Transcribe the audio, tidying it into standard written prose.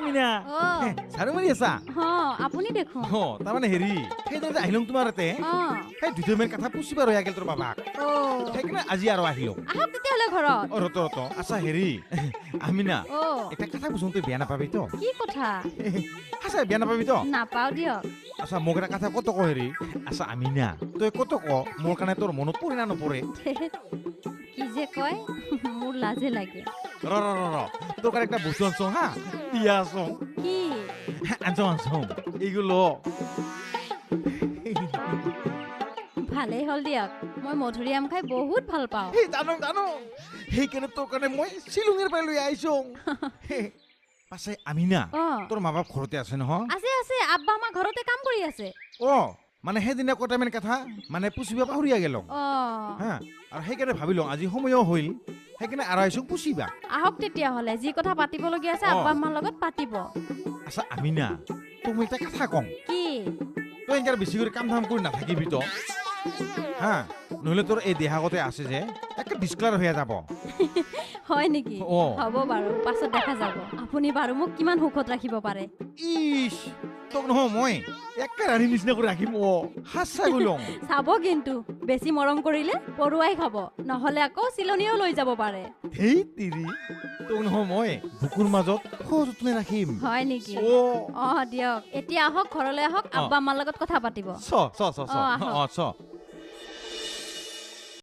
আমিনা, ঝাৰু মাৰি আছা? আপুনি দেখোন। তাৰমানে হেৰি, সেইদিনা যে আহিলোঁ তোমাৰ তাতে, সেই দুজনমান কথা পুচিব ৰৈ গেল তোৰ বাবাক, সেইকাৰণে আজি আৰু আহিলোঁ। আহক তেতিয়াহ'লে ঘৰত। অ ৰত ৰত। আচ্ছা হেৰি আমিনা, এটা কথা বুজোঁ, তই বেয়া নাপাবি তো? কি কথা? আচ্ছা বেয়া নাপাবি তো? নাপাওঁ দিয়ক। আচ্ছা মোক এটা কথা কত ক হেৰি। আচ্ছা আমিনা, তই কত ক, মোৰ কাৰণে তোৰ মনত পৰে না নপৰে? কি যে কয়, মোৰ লাজে লাগে। ৰ ৰ ৰ ৰ, তোৰ কাৰণে একটা বস্তু আনছো হা, দিয়া আছো। কি আনছো? আনছো এইগুলো। ভালেই হ'ল দিয়ক, মই মধুৰিআম খাই বহুত ভাল পাওঁ। জানো জানো, সেইকাৰণে তোৰ কাৰণে মই শ্বিলঙৰ পৰা লৈ আহিছো। পাছে আমিনা, তোৰ মা বাপ ঘৰতে আছে নহয়? আছে আছে, আব্বা আমা ঘৰতে কাম কৰি আছে। অ মানে সেইদিনা কটামান কথা মানে পুচিব পাহৰিয়া গেল হা, আৰু সেইকাৰণে ভাবিলো আজি সময়ো হ'ল, সেইকাৰণে আৰু আহিছো পুচিবা। আহক তেতিয়াহ'লে, যি কথা পাতিবলগীয়া আছে আব্বা আম্মাৰ লগত পাতিব। আচ্ছা আমিনা, তোক মই এটা কথা কওঁ। কি? তই এনেকৈ বেছি কৰি কাম ধাম কৰি নাথাকিবি তো হা, নহ'লে তোৰ এই দেহাগতে আছে যে একে ডিছক্লাৰ হৈ যাব। হয় নেকি? হ'ব বাৰু, পাছত দেখা যাব। আপুনি বাৰু মোক কিমান সুখত ৰাখিব পাৰে। ইছ, তোক নহয় মই একে ৰাণী নিচিনা কৰি ৰাখিম। অ সঁচা গ'লো। চাব কিন্তু, বেছি মৰম কৰিলে পৰুৱাই খাব, নহ'লে আকৌ চিলনীও লৈ যাব পাৰে। ধেই তিৰি, তোক নহয় মই বুকুৰ মাজত সযত্নে ৰাখিম। হয় নেকি? অ দিয়ক, এতিয়া আহক ঘৰলৈ আহক, আব্বা আম্মাৰ লগত কথা পাতিব। চ চ চ চ। অ চ।